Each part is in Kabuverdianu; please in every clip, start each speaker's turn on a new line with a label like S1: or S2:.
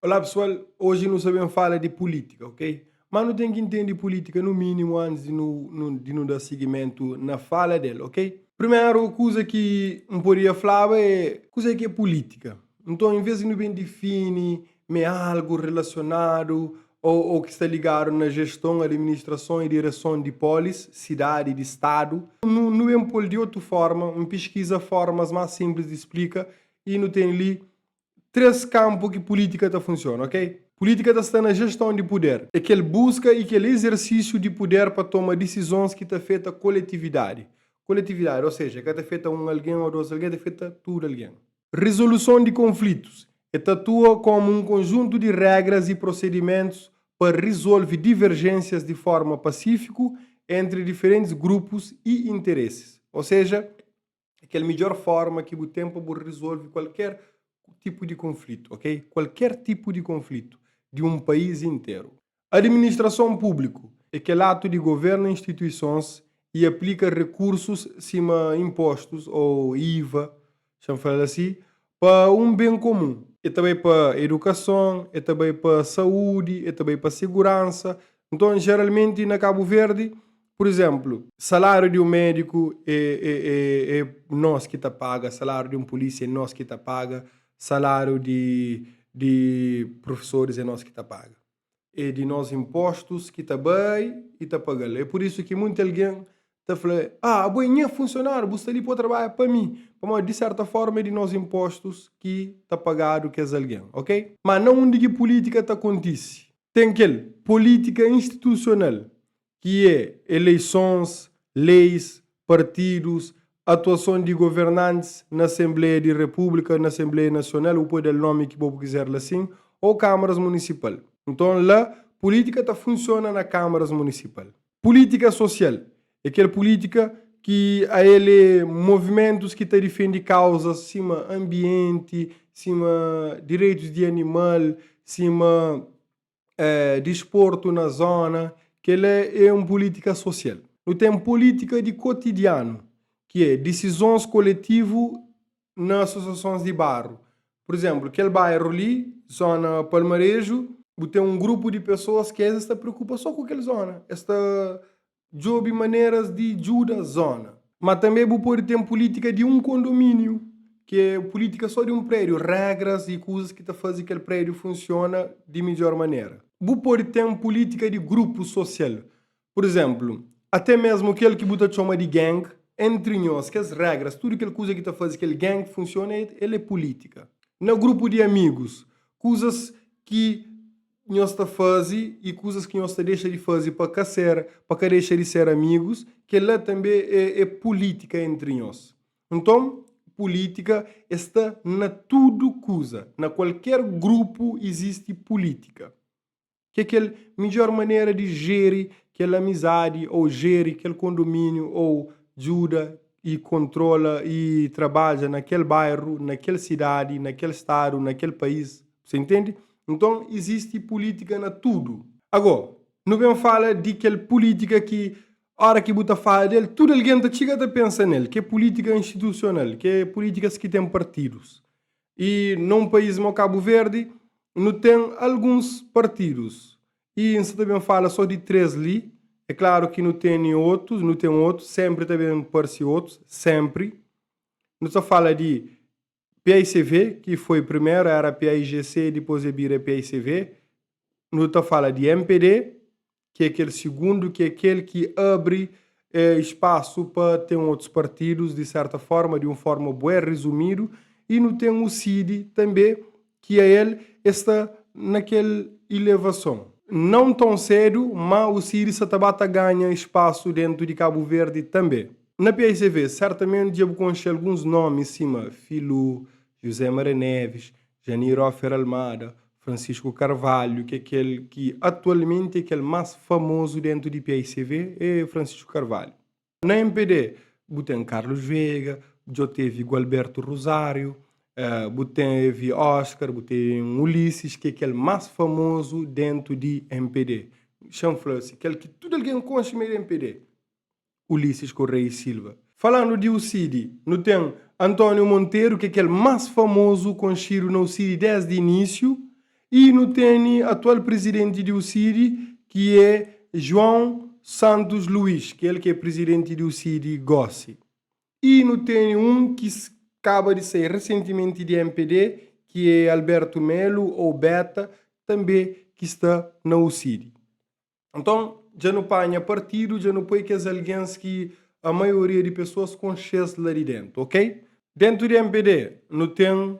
S1: Olá pessoal, hoje nu sa ben fala di pulítika, ok? Má nu ten ki intende pulítika nu mínimu antis di nu, nu, di nu da sigimentu na fala del, ok? Primeru kuza ki N podia flaba é kuzê ki é pulítika. Nton, en vês di nu ben difini ma é algu rilasionadu ô, ô ki sta ligadu na jeston, adiministrason i direson di pólis, sidadi, di stadu, nu, nu ben pô-l di otu fórma. N piskiza fórmas más sinplis di splika i nu ten li 3 kanpu ki pulítika ta funsiona, ok? Pulítika ta sta na jeston di puder. É kel buska i kel izersísiu di puder pa toma disizons ki ta afeta koletividadi. Koletividadi, ô seja, ka ta afeta un algen ô dos algen, ta afeta tudu algen. Rizoluson di konflitus. E ta atua komu un konjuntu di régras i prosedimentus pa rizolve diverjênsias di forma pasífiku entri diferentis grupus i interesis. Ô seja, É kel midjor forma ki bu ten pa bu rizolve kualker tipu di konflitu, ok? Kualker tipu di konflitu di un país interu. Adiministrason públiku é kel atu di governa instituisons i aplika rekursus sima inpostus ô IVA, xa-m fla-l asi, pa un ben komun. E ta bai pa edukason, e ta bai pa saúdi, e ta bai pa siguransa. Nton, jeralmenti na Kabu Verdi, pur izénplu, saláriu di un médiku é, é, é, é nos ki ta paga, saláriu di un pulísia é nos ki ta paga, saláriu di, di profesoris é nos ki ta paga. É di nos inpostus ki ta bai i ta paga-l. É pur isu ki munti algen ta fla, Ah, abo é nha funsionáriu, bu sta li pa trabadja pa mi. Pamodi, di sérta fórma, é di nos inpostus ki ta pagadu kes algen, ok? Má na undi ki pulítika ta kontise? Ten kel pulítika institusional ki é eleisons, leis, partidus, atuason di governantis na Asenbleia di Repúblika, na Asenbleia Nasional, bu pode da-l nomi ki bo bu kizer la sin, ô Kâmaras Munisipal. Nton la, pulítika ta funsiona na Kâmaras Munisipal. Pulítika sosial é kel pulítika ki a el é movimentus ki ta difende kauzas sima anbienti, sima direitus di animal, sima disportu na zona, kel-la é un pulítika sosial. Nu ten pulítika di kotidianu, ki é disizons koletivu na asosiasons di baru. Pur izénplu, kel bairu li, zona Palmareju, bu ten un grupu di pesoas ki es ta preokupa sô ku kel zona, es ta djobe maneras di djuda zona. Má tanbê bu pode ten pulítika di un kondomíniu, ki é pulítika sô di un prédiu, régras i kuzas ki ta faze kel prédiu funsiona di midjór manera. Bu pode ten pulítika di grupu sosial. Pur izénplu, atê mésmu kel ki bu ta txoma di gang, entri nhos, kes régras, tudu kel kuza ki ta faze kel gang funsiona, el é pulítika. Na grupu di amigus, kuzas ki nhos ta faze i kuzas ki nhos ta dexa di faze pa ka ser, pa ka dexa di ser amigus, kel-la tanbê é, é pulítika entri nhos. Nton, pulítika é sta na tudu kuza, na kualker grupu izisti pulítika. Ki é kel midjór manera di jeri kel amizadi ô jeri kel kondomíniu ô djuda i kontrola i trabadja na kel bairu, na kel sidadi, na kel stadu, na kel país. Você intende? Nton, izisti pulítika na tudu. Agó, nu ben fala di kel pulítika ki óra ki bu ta fala del, tudu algen ta txiga ta pensa nel, ki é pulítika institusional, ki é pulítikas ki ten partidus. I na un país mo Kabu Verdi, nu ten alguns partidus. I N sa ta ben fala so di 3 li. É klaru ki nu tene otus, nu ten otus, senpri ta ben parse otus, senpri. Nu ta fala di PAICV, ki foi primeru, era PAIGC, dipôs e bira PAICV. Nu ta fala di MPD, ki é kel sigundu, ki é kel ki abri spasu pa ten otus partidus, di serta forma, di un forma bué rizumidu. I nu ten u CID tanbe, ki a el e sta na kel ilevason. Não tão sedu, má u CID sa ta ba ta ganha spasu dentu di Kabu Verdi tanbe. Na PAICV, sertamenti dja bu konxe alguns nomi sima Filú, José Maria Neves, Janir Ofer Almada, Francisco Carvalho, ki é kel ki atualmenti é kel más famozu dentu di PAICV é Francisco Carvalho. Na MPD, bu ten Carlos Veiga, djo tevi Gualberto Rosário, bu tevi Oscar, bu ten Ulisses, ki é kel más famozu dentu di MPD. Xa-m fla si, kel ki tudu algen konxe ma é di MPD. Ulisses Correia e Silva. Falandu di UCID, nu ten António Monteiro, ki é kel más famozu konxidu na UCID desdi inísiu. I nu tene atual prizidenti di UCID ki é João Santos Luís, kel ki é prizidenti di UCID gosi. I nu tene un ki kaba di sai resentimenti di mpd, ki é Alberto Melo, ou Beta, tanbe ki sta na UCID. Nton, dja nu panha partidu, dja nu poi kes algens ki a maioria di pesoas konxe-s la di dentu, ok? Dentu di mpd, nu ten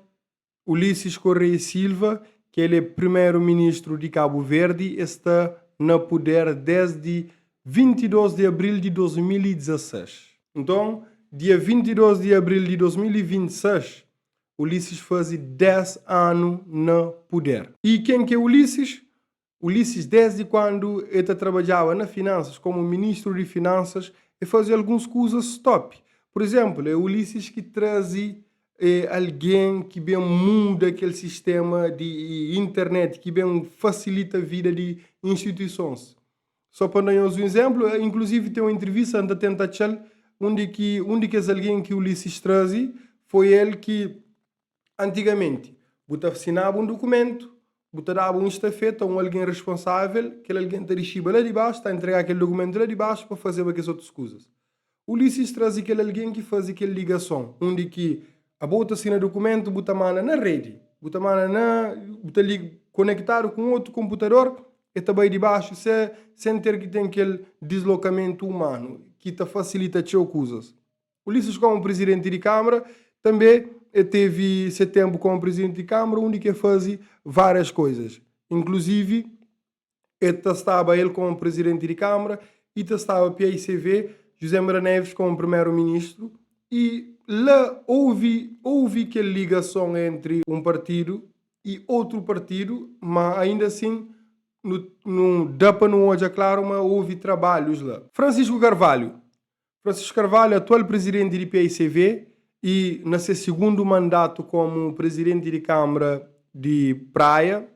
S1: Ulisses Correia e Silva, ki el é primeru ministru di Kabu Verdi, e sta na puder desdi 22 di abril di 2016. Nton, dia 22 di abril di 2026, Ulisses faze 10 anu na puder. I ken ki é Ulisses? Ulisses desdi kuandu e ta trabadjaba na finansas komu ministru di finansas e faze alguns kuzas top. Pur izemplu e Ulisses ki traze algen ki ben muda kel sistema di internet ki ben fasilita vida di instituisons. So pa da nhos un izemplu, inkluzivi ten un intrivista N ta tenta atxal undi ki un di kes algen ki Ulisses traze foi el ki Antigamenti, bu ta sinaba un dukumentu, bu ta daba un estafeta a un algen responsável, kel algen ta dixiba la di baxu, ta entregaba kel dukumentu la di baxu pa fazeba kes otus kuzas. Ulisses traze kel algen ki faze kel ligason, undi ki abo bu ta sina dukumentu, bu ta manda na redi, bu ta manda na, bu ta liga, konektadu ku un otu konputador, e ta bai di baxu sen ter ki ten kel dislokamentu umanu ki ta fasilita txeu kuzas. Ulisses komu prizidenti di Kamara, tanbe e tevi se tenpu komu prizidenti di Kamara undi ki e faze varias koizas. Inkluzivi e ta staba el komu prizidenti di Kamara i ta staba PICV, José Maria Neves komu primeru ministru i la ouvi ouvi kel ligason entri un partidu i outru partidu, ma ainda asin nu nu da pa nu odja klaru ma ouvi trabalhus la. Francisco Carvalho Francisco Carvalho, atual prizidenti di paicv i na se sigundu mandatu komu prizidenti di Kamara di Praia,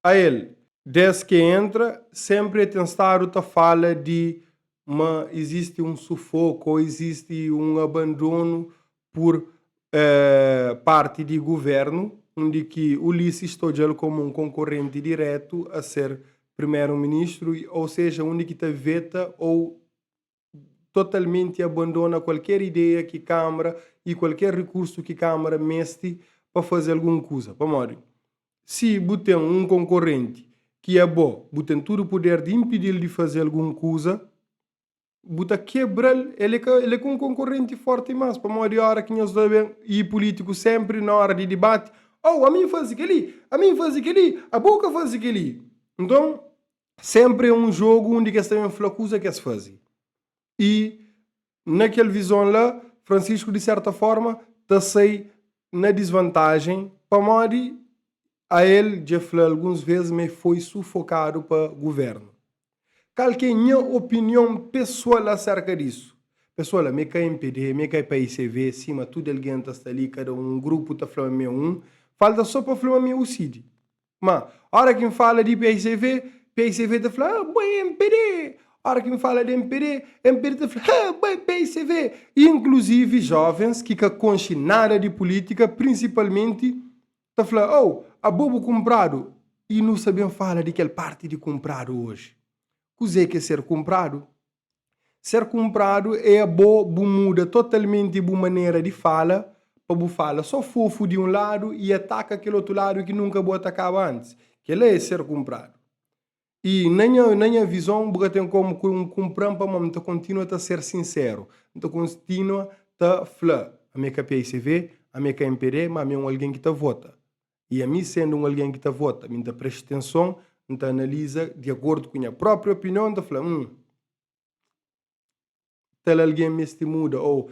S1: a el, des ki e entra, senpri e ten stadu ta fala di ma izisti un sufoku o izisti un abandonu pur parti di guvernu, undi ki Ulisses ta odja-l komu un konkorrenti diretu a ser primeru-ministru, ou seja, undi ki ta veta ou totalmenti abandona kualker ideia ki Kamara i kualker rikursu ki Kamara meste pa faze algun kuza. Pamodi? Si bu ten un konkorenti ki abo bu ten tudu puder di inpidi-l di faze algun kuza, bu ta kebra-l. El é ka, el é ka un konkorenti forti más, pamodi óra ki nhos ta ben, i pulítiku sénpri na óra di dibati, Oh, ami N faze kel-li, ami N faze kel-li, abo ka faze kel-li. Nton, Senpri é un jogu undi ki es ta ben fla kuza ki es faze. I na kel vizon la, Francisco di serta forma ta sai na disvantajen pamodi a el dja fla alguns vez ma e foi sufokadu pa guvernu. Kal ki é nha opinion pesoal aserka disu? Pesoal, ami é ka mpd, ami é ka paicv, sima tudu algen ta sta li, kada un grupu ta fla ma mi é un, falta so pa fla ma mi é UCID. Ma, ora ki N fala di PICV, PICV ta fla, ah, bo é MPD! Ora ki N fala di MPD, MPD ta fla, ah, bo é PICV! Inkluzivi jovens ki ka konxe nada di pulítika, prinsipalmenti, ta fla, oh, abo bu kunpradu! I nu sa ben fala di kel parti di kunpradu oji. Kuzê ki é ser kunpradu? Ser kunpradu é abo bu muda totalmenti bu manera di fala pa bu fala só fofu di un ladu i ataka kel otu ladu ki nunka bu atakaba antis. Kel-la é ser kunpradu. I na nha na nha vizon bu ka ten komu kunpra-m pamodi N ta kontinua ta ser sinseru. N ta kontinua ta fla, ami é ka PICV, ami é ka mpd, má ami é un algen ki ta vota. I ami sendu un algen ki ta vota, mi N ta presta atenson, N ta analiza di akordu ku nha própi opinion, N ta fla, Hum, tal algen meste muda ô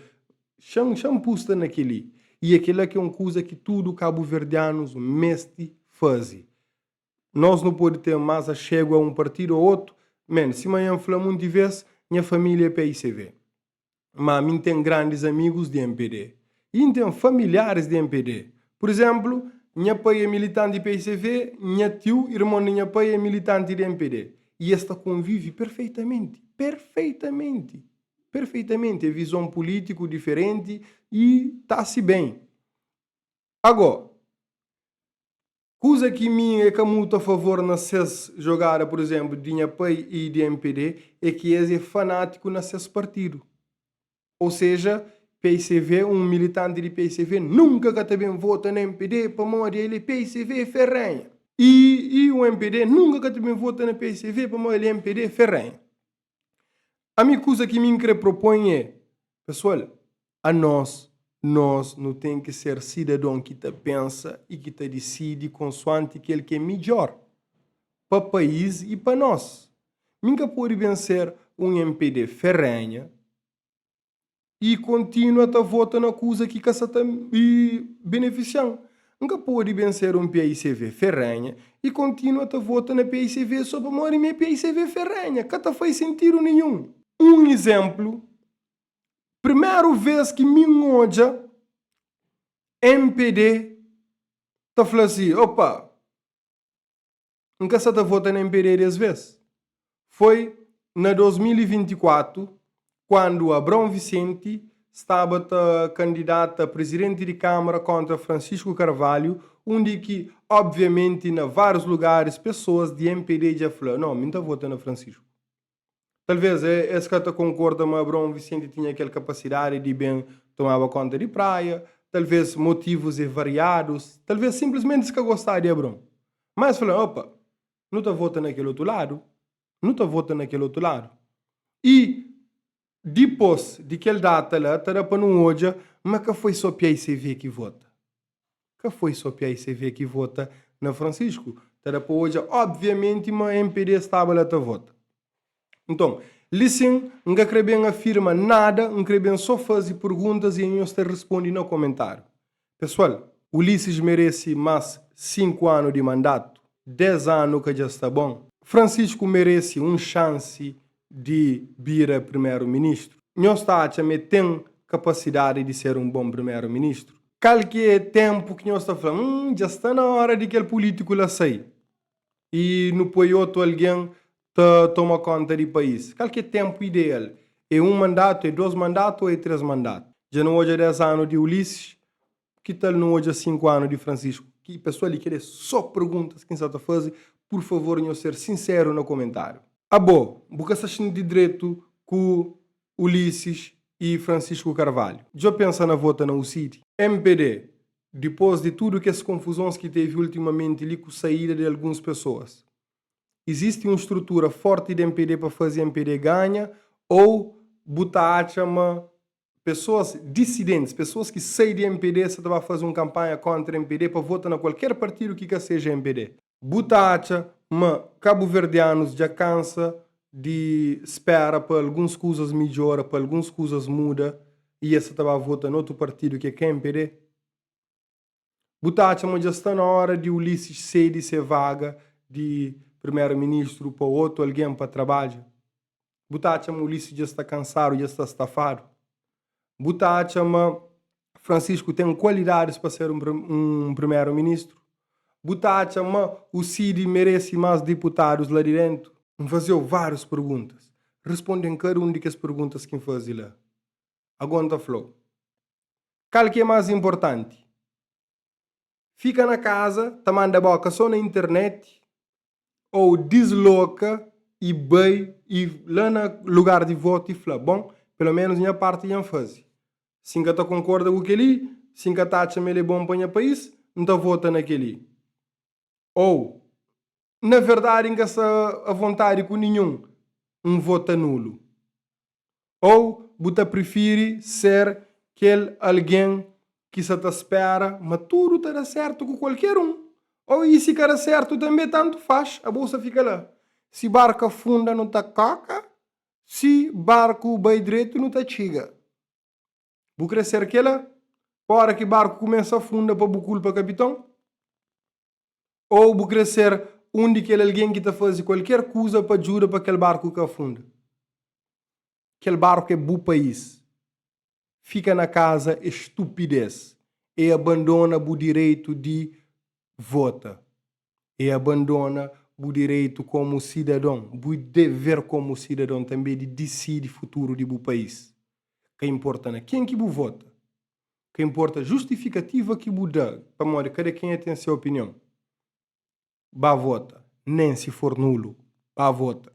S1: xa-m xa-m pusta na kel-li. I é kel-la ki é un kuza ki tudu kabuverdianus meste faze. Nos nu pode ten más axegu a un partidu ô otu, men, sima nha N fla munti vês, nha família é PICV. Ma mi N ten grandis amigus di mpd i N ten familiaris di mpd. Pur izénplu, nha pai é militanti di PICV, nha tiu, irmon di nha pai, é militanti di mpd. I es ta konvive perfeitamenti. Perfeitamenti! Perfeitamenti! É vizon pulítiku diferenti i ta-si ben. Agó. Kuza ki mi é ka mutu a favor na ses jogada, pur izénplu, di nha pai i di mpd, é ki es é fanátiku na ses partidu. Ou seja, PICV, un militanti di PICV nunka ka ta ben vota na mpd pamodi el é PICV ferrenha. I i un mpd nunka ka ta ben vota na PICV pamodi el é mpd ferrenha. Ami kuza ki mi N kre propõe é, pesoal, anos, nos nu ten ki ser sidadon ki ta pensa i ki ta disidi konsuanti kel ki é midjor pa país i pa nos. Mi N ka pode ben ser un mpd ferrenha i kontinua ta vota na kuza ki ka sa ta benefisia-m. N ka pode ben ser un PICV ferrenha i kontinua ta vota na PICV so pamodi mi é PICV ferrenha. Ka ta fai sentidu ninhun. Un izénplu, primeru vês ki mi N odja mpd ta fla si, Opa! N ka sa ta vota na mpd des vês. Foi na 2024, kuandu Abrão Vicente staba ta kandidata a prizidenti di Kámara kontra Francisco Carvalho, undi ki, obviamenti, na várius lugaris pesoas di mpd dja fla, No, mi N ta vota na Francisco. Talvês es ka ta konkorda ma Abraon Visenti tinha kel kapasidadi di ben tomaba kónta di praia, talvês motivus é variadus, talvês sinplismenti es ka gostaba di Abraon. Má es fla, Opa, nu ta vota na kel otu ladu, nu ta vota na kel otu ladu. I dipôs di kel data la, ta da pa nu odja ma ka foi sô PICV ki vota. Ka foi só PICV ki vota na Francisco. Ta da pa odja obviamenti ma mpd staba la ta vota. Nton, li sin, N ka kre ben afirma nada, N kre ben só fazi perguntas i anhos ta rispondi na komentariu. Pesoal, Ulisses meresi mas 5 anu di mandatu? 10 anu ka dja sta bon? Francisco meresi un xansi di bira primeru ministru? Nhos ta atxa ma e ten kapasidadi di ser un bon primeru ministru? Kal ki é ténpu ki nhos ta fla, Hum, dja sta na óra di kel pulítiku la sai i nu poi otu algen ta toma kónta di país? Kal ki é ténpu ideal? É un mandatu, é dôs mandatu ô é três mandatu? Dja nu odja 10 anu di Ulisses, ki tal nu odja 5 anu di Francisco? Ki pesoal li kel é só perguntas ki N sa ta faze, pur favor nhos ser sinseru na komentáriu. Abo, bu ka sta xinti dretu ku Ulisses i Francisco Carvalho. Djo pensa na vota na UCID? Mpd, dipos di tudu kes konfuzons ki tevi ultimamenti li ku saída di alguns pesoas, izisti un strutura forti di mpd pa fazi mpd ganha ou bu ta atxa ma pesoas disidentis, pesoas ki sai di mpd sa ta ba fazi un kanpanha kontra mpd pa vota na kualker partidu ki ka seja mpd? Bu ta atxa ma kabuverdianus dja kansa di spera pa alguns kuzas midjora, pa alguns kuzas muda i es sa ta ba vota na otu partidu ki é ka mpd? Bu ta atxa ma dja sta na óra di Ulisses sedi se vaga di primeru-ministru pa otu algen pa trabadja? Bu ta atxa ma Ulisses dja sta kansadu, dja sta stafadu? Bu ta atxa ma Francisco ten kualidadis pa ser un primeru-ministru? Bu ta atxa ma u Cid merese más diputadus la di dentu? N faze-u várius perguntas. Responde-m kada un di kes perguntas ki N faze la. Agó N ta fla-u, kal ki é más inportanti? Fika na kaza ta manda boka so na internet ou disloka i bai i la na lugar di votu i fla, bon, pelo menus nha parti dja N faze. Si N ka ta konkorda ku kel-li, si N ka ta atxa ma el é bon pa nha país, N ta vota na kel-li. Ou, na verdadi N ka sta avontadi ku ninhun, N vota nulu. Ô bu ta prifiri ser kel algen ki sta ta spera ma tudu ta da sértu ku kualker un? Ô i si ka da sértu tanbê, tantu faz, abo sta fika la. Si barku afunda nu ta koka, si barku bai dretu nu ta txiga. Bu krê ser kela? Pa óra ki barku kumesa afunda pa bu kulpa kapiton? Ô bu krê ser un di kel algen ki ta faze kualker kuza pa djuda pa kel barku ka afunda? Kel barku é bu país. Fika na kaza é stupidez. É abandona bu direitu di vota. É abandona bu direitu komu sidadon, bu dever komu sidadon tanbê di disidi futuru di bu país. Ka inporta na ken ki bu vota. Ka inporta justifikativa ki bu da, pamodi kada kenha ten se opinion. Ba vota, nen si for nulu, ba vota.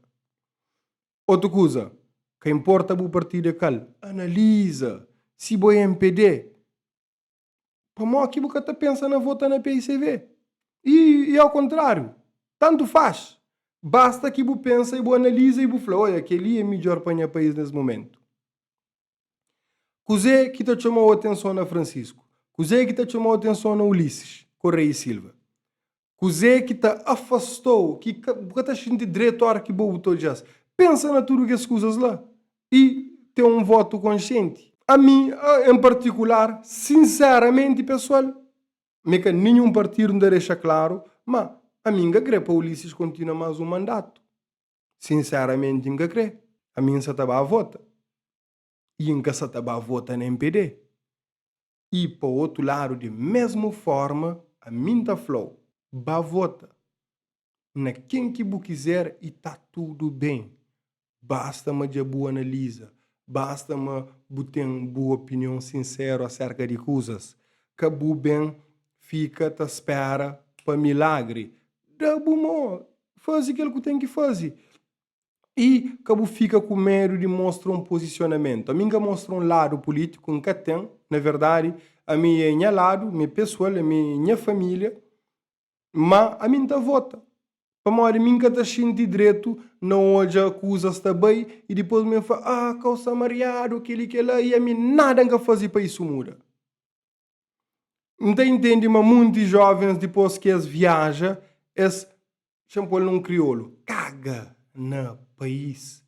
S1: Otu kuza, ka inporta bu partidu é kal, analiza si bo é mpd, pamó ki bu ka ta pensa na vota na picv? I ao kontráriu, tantu faz, basta ki bu pensa i bu analiza i bu fla, oia, kel-li é midjór pa nha país nes mumentu. Kuzê ki ta txoma-u atenson na Francisco? Kuzê ki ta txoma-u atenson na Ulisses Correia e Silva? Kuzê ki ta afasta-u, ki ka, bu ka ta xinti dretu óras ki bo bu ta odja-s? Pensa na tudu kes kuzas la i ten un votu konsienti. Ami, en partikular, sinseramenti pesoal, mi ka ninhun partidu, N ta dexa klaru ma ami N ka kre pa Ulisses kontinua más un mandatu. Sinseramenti N ka kre. Ami N sa ta ba vota. I N ka sa ta ba vota na mpd. I pa otu ladu di mesmu forma ami N ta fla-u, ba vota na ken ki bu kizer i ta tudu ben. Basta ma dja bu analiza, basta ma bu ten bu opinion sinseru aserka di kuzas. Ka bu ben fika ta spera pa milagri. Da bu mo, faze kel ku ten ki faze. I ka bu fika ku medu di mostra un pozisionamentu. Ami N ka mostra un ladu pulítiku, N ka ten. Na verdadi, ami é nha ladu, mi é pesoal, ami é nha família. Má ami N ta vota. Pamodi mi N ka ta xinti dretu na odja kuzas ta bai i dipôs mi N fla, Ah, kau sta mariadu, kel-li, kel-la, i ami nada N ka faze pa isu muda. N ta intende ma munti jovens dipôs ki es viaja, es, xa N pô-l na un kriolu, kaga na país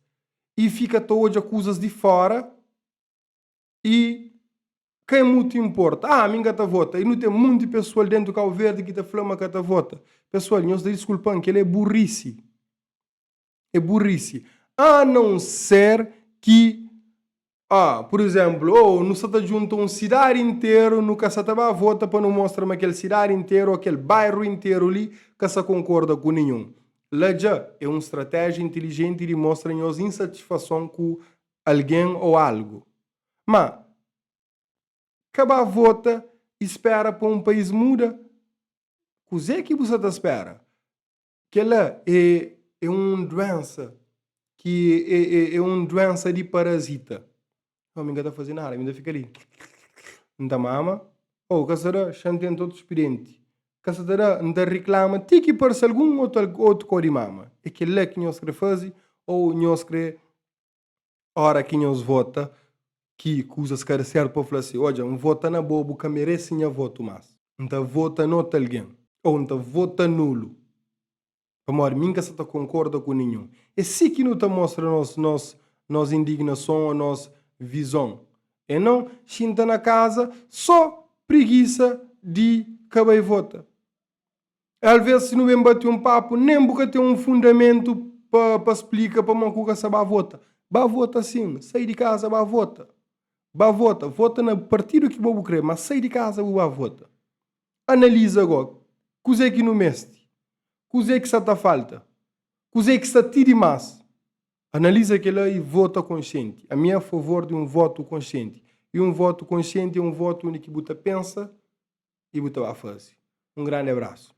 S1: i fika ta odja kuzas di fóra i ka é mutu inporta. Ah, ami N ka ta vota. I nu ten munti pesoal déntu Kau Verdi ki ta fla ma ka ta vota. Pesoal, nhos ta diskulpa-m, kel-la é burrisi. É burrisi. A não ser ki, ah, pur izénplu, oh, nu sta ta djunta un sidadi interu, nu ka sta ta ba vota pa nu mostra ma kel sidadi interu ô kel bairu interu li ka sta konkorda ku ninhun. La dja é un stratéjia intilijenti di mostra nhos insatisfason ku algen ô algu. Má, ka ba vota i spera pa un país muda? Kuzê ki bu sta ta spera? Kel-la é é un duénsa ki é é é un duénsa di parazita. Ómi ka ta faze nada, mi ta fika li, N ta mama, oh, ka sta da, xa N tenta otu spidienti, ka sta ta da, N ta riklama ti ki parse algun otu otu kau di mama. É kel-la ki nhos kre faze ô nhos kre Ora ki nhos vota ki kuzas ka da sertu pa fla si, odja, N vota na bo, bu ka merese nha votu mas. N ta vota na otu algen ô N ta vota nulu pamodi mi N ka sa ta konkorda ku ninhun. É si ki nu ta mostra nos nos nos indignason ô nos vizon. É non xinta na kaza so prigisa di ka bai vota. Alvês si nu ben bati un papu, nen bu ka ten un fundamentu pa pa splika pamodi ku ka sa ba vota. Ba vota sin, sai di kaza ba vota. Ba vota, vota na partidu ki bo bu kre, ma sai di kaza bu ba vota. Analiza go, kuzê ki nu mesti? Kuzê ki sa ta falta? Kuzê ki sta ti dimás? Analiza kela i vota konsienti. Ami é a favor di un votu konsienti. I un votu konsienti é un votu undi ki bu ta pensa i bu ta ba faze. Un grandi abrasu.